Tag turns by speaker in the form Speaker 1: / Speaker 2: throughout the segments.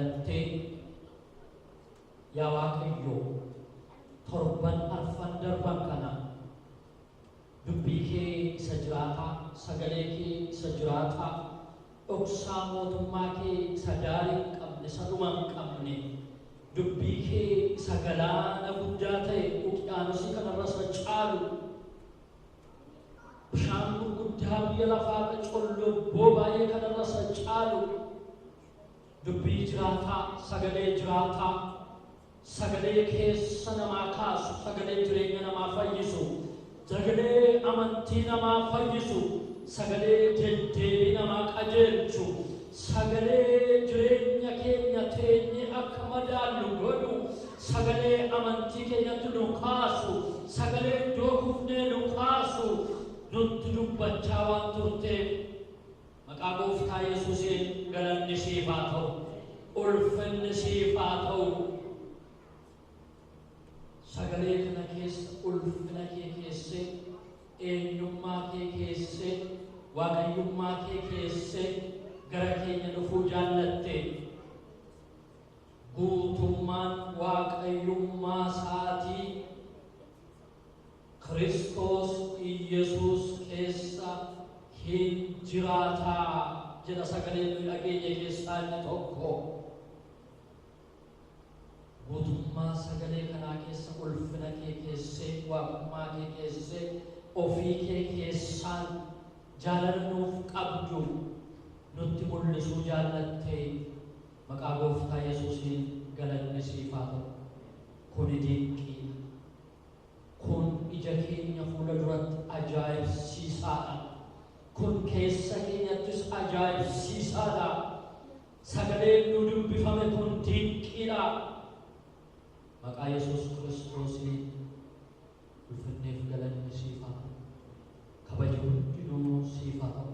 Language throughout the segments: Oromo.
Speaker 1: Jaallattee yaa Waaqayyo, torban arfan darban kana dubbii kee isa jiraataa, sagalee kee isa jiraataa, dhoksaa mootummaa kee isa daarii hin qabne, isa dhuma hin qabne, dubbii kee isa galaana guddaa ta'e, uqiyaanosii kanarra isa caalu, bishaan gurguddaa biyya lafaarra collobboo baay'ee kanarra isa caalu, dubbii jiraataa, sagalee jiraataa, sagalee keessa namaa kaasu, sagalee jireenya namaa fayyisu, sagalee amantii namaa fayyisu, sagalee deddeebii namaa qajeelchu, sagalee jireenya keenya teenye akka madaallu godhu, sagalee amantii keenyatti nu kaasu, sagalee iddoo kufnee nu kaasu nutti dubbachaa waan turteef, maqaa Gooftaa Yesuusiin galanni siif haa ta'u, ulfinni siif haa ta'u. Sagalee kana keessa ulfina kee keessee, eenyummaa kee keessee, waaqayyummaa kee keessee gara keenya dhufuu jaallatte. Guutummaan waaqayyummaa isaatii Kiristoos Iyyasuus keessa hin jiraataa jedha sagalee nuyi dhageenye keessaa inni tokko. Guutummaa sagalee kanaa keessa ulfina kee keessee, waaqummaa kee keessee, ofii kee keessaan jaalala nuuf qabdu nutti mul'isuu jaallattee, maqaa Gooftaa Yesuusiin galanni siif haa ta'u. Kuni dinqiidha. Kun ija keenya fuula duratti ajaa'ibsiisaadha. Kun keessa keenyattis ajaa'ibsiisaadha. Sagaleen nu dubbifame kun dinqiidha. Maqaa Yesuus Kiristoosiin ulfinneef galanni siif haa ta'u. Kabaji hundinuu siif haa ta'u.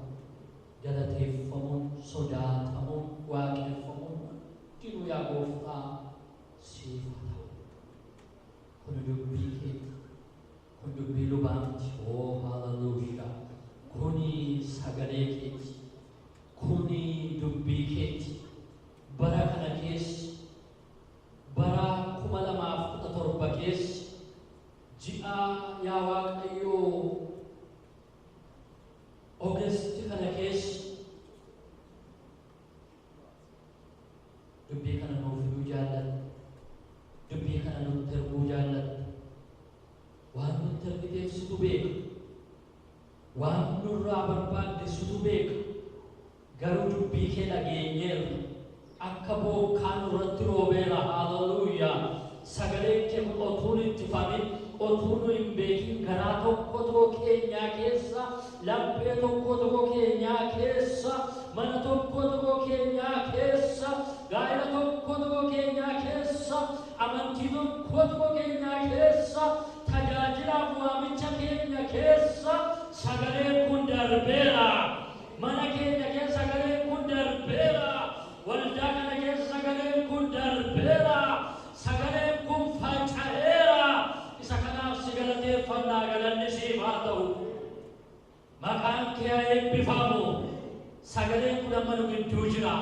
Speaker 1: Galateeffamuun, sodaatamuun, waaqeffamuun hundinuu yaa Gooftaa siif haa ta'u. Kun dubbii keeti. Kun dubbii lubaa miti. Oo hallelujah. Kuni sagalee keeti. Kuni dubbii keeti. Bara kana keessa, bara 2017 keessa, ji'a yaa Waaqayyoo August kana keessa dubbii kana nuuf fiduu jaallatte. Dubbii kana nutti erguu jaallatte. Waan nutti ergiteef situ beeka. Waan nurraa barbaadde situ beeka. Garuu dubbii kee dhageenyeerra. Akka bookkaa nurratti roobeera. Hallelujah. Sagaleen kee kun otuu nu ittifamin, otuu nu hin beekin garaa tokko tokko keenyaa keessa, laphee tokko tokko keenyaa keessa, mana tokko tokko keenyaa keessa, gaa'ela tokko tokko keenyaa keessa, amantii tokko tokko keenyaa keessa, tajaajilaaf waamicha keenya keessa sagaleen kun darbeera. Mana keenya keessa sagaleen kun darbeera. Waldaa kana keessa sagaleen kun darbeera. Sagaleen kun faca'eera. Isa kanaaf si galateeffannaa, galanni siif haa ta'u. Maqaan kee haa eebbifamu. Sagaleen kun amma nu gidduu jira.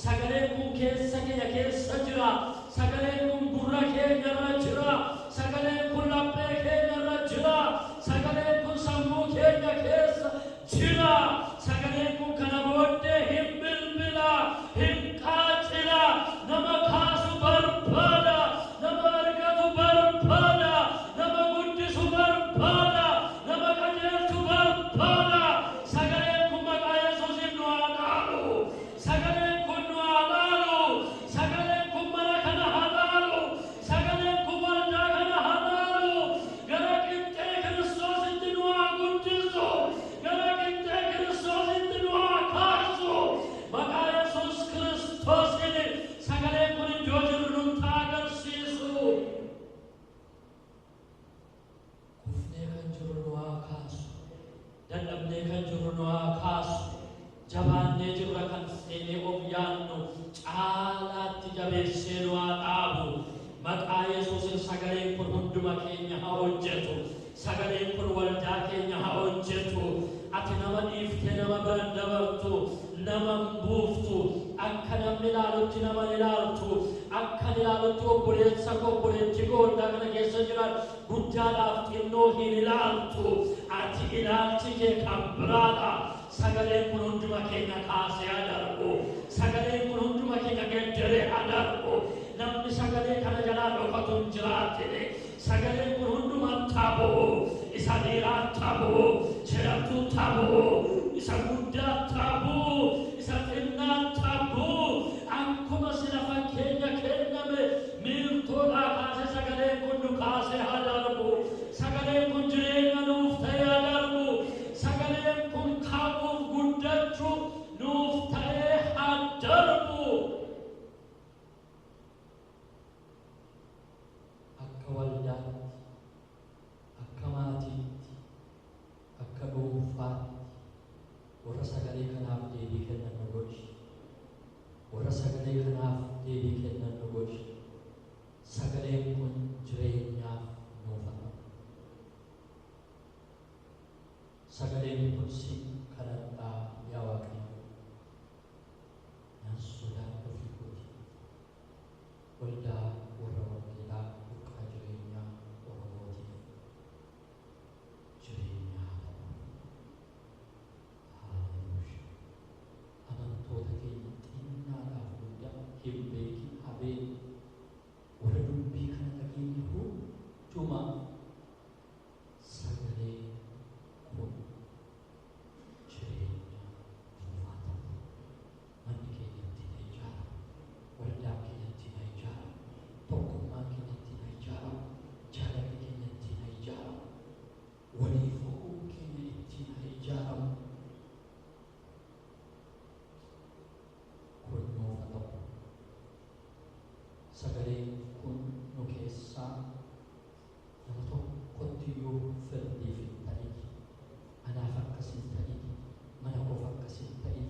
Speaker 1: Sagaleen kun keessa keenya keessa jira. Sagaleen kun gurra keenya irra jira. Sagaleen kun laphee keenya irra jira. Sagaleen kun sammuu keenya keessa jira. Sagaleen kun kana booddee hin bilbila, hin qaacila, nama kaasu barbaada, nama argatu barbaada, nama guddisu barbaada, nama qajeelchu barbaada. Sagaleen kun maqaa Yesuusiin nu haa dhaalu. Sagaleen kun nu haa dhaalu. Sagaleen kun mana kana haa dhaalu. Sagaleen kun waldaa kana haa dhaalu. Gara qixxee Kiristoositti nu haa guddisu. Gara qixxee Kiristoositti nu haa kaasu. Maqaa Yesuus Kiristoosiin sagaleen kun iddoo jiru nutti agarsiisu. Kufnee kan jiru nu haa kaasu. Dadhabnee kan jiru nu haa kaasu. Jabaannee jirra kan seenee of yaannu caalaatti jabeessee nu haa dhaabu. Maqaa Yesuusin sagaleen kun hunduma keenya haa hojjetu. Sagaleen kun waldaa keenya haa hojjetu. Ati nama dhiiftee nama bira hin dabartu, nama hin buuftu. Akka namni ilaalutti nama ilaaltu. Akka ilaalutti obboleessa koo obboleettii koo waldaa kana keessa jiran guddaadhaaf xinnoo hin ilaaltu. Ati ilaalchi kee kan biraadha. Sagaleen kun hunduma keenya kaasee haa darbu. Sagaleen kun hunduma keenya geddaree haa darbu. Namni sagalee kana jalaa dhokatu hin jiraatine. Sagaleen kun hundumatti haa bu'u. Isa dhiiraatti haa bu'u. Jedhamtuutti haa bu'u. Isa guddaatti haa bu'u. Isa xinnaatti haa bu'u. Akkuma sila fakkeenya kenname miiltoodhaa kaasee sagaleen kun nu kaasee haa darbu. Sagaleen kun jireenya nuuf ta'ee haa darbu. Sagaleen kun ka'uuf guddachuu nuuf ta'ee haa darbu. Akka waldaatti, akka maatiitti, akka dhuunfaatti warra sagalee kanaaf deebii kennan nu godhi. Warra sagalee kanaaf deebii kennan nu godhi. Sagaleen kun jireenyaaf nuuf haa ta'u. Sagaleen kun si kadhadhaa yaa Waaqayyo. Nan sodaadha ofii kooti. Waldaa warra wangeelaa burqaa jireenyaa Oromootiif jireenya haa ta'u. Haaleluyyaa. Amantoota keenya xinnaadhaaf guddaa hin beekin haa beeknu. Warra dubbii kana dhageenye hundumaa sagalee kun jireenya nuuf haa ta'u. Manni keenya ittiin haa ijaaramu. Waldaan keenya ittiin haa ijaaramu. Tokkummaan keenya ittiin haa ijaaramu. Jaalalli keenya ittiin haa ijaaramu. Waliif ho'uun keenya ittiin haa ijaaramu. Kun nuuf haa ta'u. Sagaleen kun nu keessaa nama tokkotti iyyuu firdiif hin ta'in. Anaaf akkas hin ta'in. Mana koof akkas hin ta'in.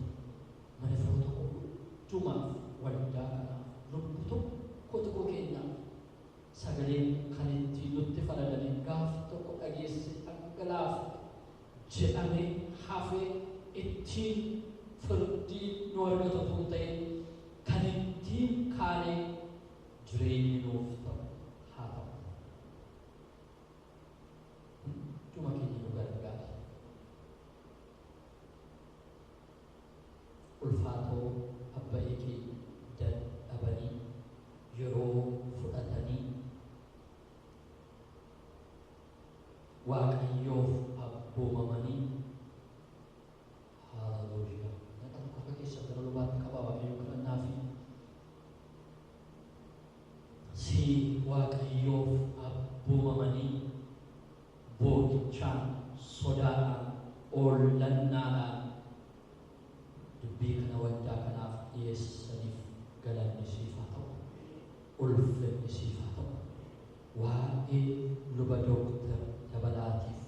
Speaker 1: Mana firoota koo hundumaaf waldaa kanaaf lubbuu tokko tokko keenyaaf sagaleen kan ittiin nutti faradanii gaaf tokko dhageesse dhangalaafte jedhamee hafee ittiin firdii nu argatu otoo hin ta'in kan ittiin kaanee jireenyi nuuf ta'u haa ta'u. Hunduma keenya nu gargaara. Ulfaatoo abbayee keenya dadhabanii yeroo fudhatanii Waaqayyoof abboomamanii haaleluyyaa. Naqa tokko harka keessa gara lubaatti qabaa Waaqayyo kadhannaa fi si Waaqayyoof abboomamanii boo'ichaan, sodaadhaan, oollannaadhaan dubbii kana waldaa kanaaf dhiyeessaniif galanni siif haa ta'u. Ulfinni siif haa ta'u. Waa'ee luba Dooktar Dabalaatiif,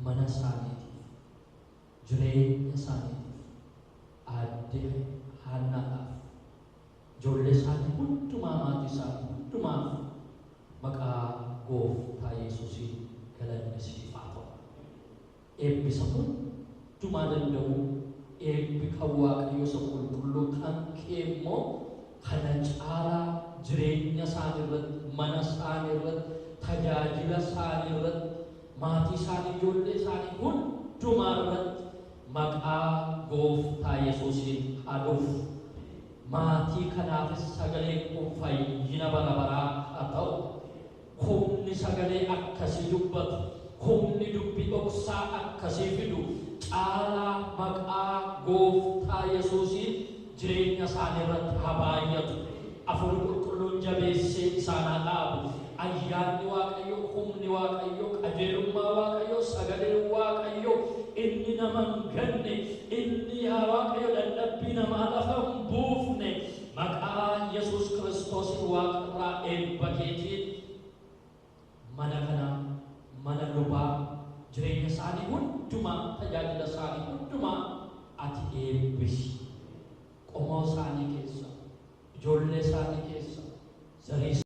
Speaker 1: mana isaaniitiif, jireenya isaaniitiif, aaddee Haannaadhaaf, ijoollee isaanii hundumaa, maatii isaanii hundumaaf maqaa Gooftaa Yesuusiin galanni siif haa ta'u. Eebbisa hundumaa danda'u, eebbi kan Waaqayyo isa qulqulluu kan kee immoo kana caalaa jireenya isaanii irratti, mana isaanii irratti, tajaajila isaanii irratti, maatii isaanii, ijoollee isaanii hundumaa irratti maqaa Gooftaa Yesuusiin haa dhufu. Maatii kanaafis sagaleen kun fayyina bara baraa haa ta'u. Humni sagalee akkasii dubbatu, humni dubbii dhoksaa akkasii fidu, caalaa maqaa Gooftaa Yesuusiin jireenya isaanii irratti haa baay'atu. Hafuurri qulqulluun jabeessee isaan haa dhaabu. Ayyaanni Waaqayyoo, humni Waaqayyoo, qajeelummaa Waaqayyoo, sagaleen Waaqayyoo inni nama hin ganne, inni yaa Waaqayyo dadhabbii namaa lafa hin buufne, maqaa Yesuus Kiristoosiin waaqarraa eebba keetiin mana kana, mana lubaa, jireenya isaanii hundumaa, tajaajila isaanii hundumaa ati eebbisi. Qomoo isaanii keessa, ijoollee isaanii keessa, zarii